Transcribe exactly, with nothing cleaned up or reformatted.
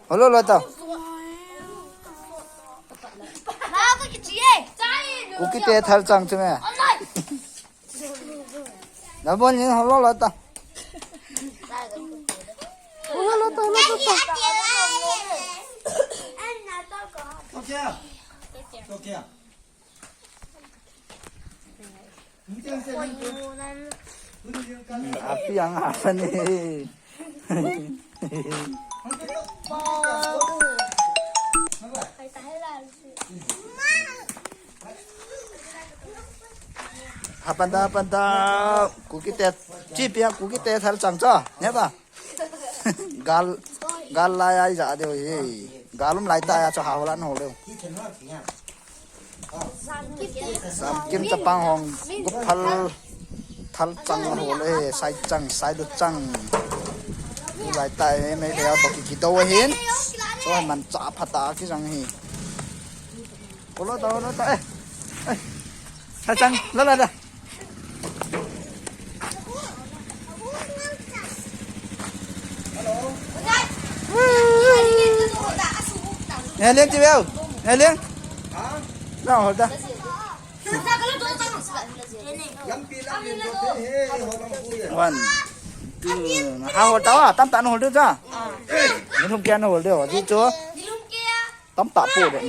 Holo lo ta. Kuki te thal chang chu me. Dabon ni holo lo ta. Holo lo ta, holo lo ta. Api ang apa ni? Hapanta, hapanta. Kuki te, chi pia kuki te thal chang cha. Ne ba? Gal, gal lai ai ja deu hi. Gal um lai ta ya cho ha holan ho leu. Samkim ta pang hong gup phal thal chang ho le, sai chang, sai du chang. Lai ta e, me ya to ki ki do hin. Cho man cha pha ta ki jang hi. Ko lo ta, lo ta, eh. Eh. Thal chang, la la da. Nge Liang ti veu. Nge Liang. Na hol ta. One, two. Ha hol ta wa, tam ta na hol ta. Ni hum kya na hol de ho. Ji cho. Tam ta po de.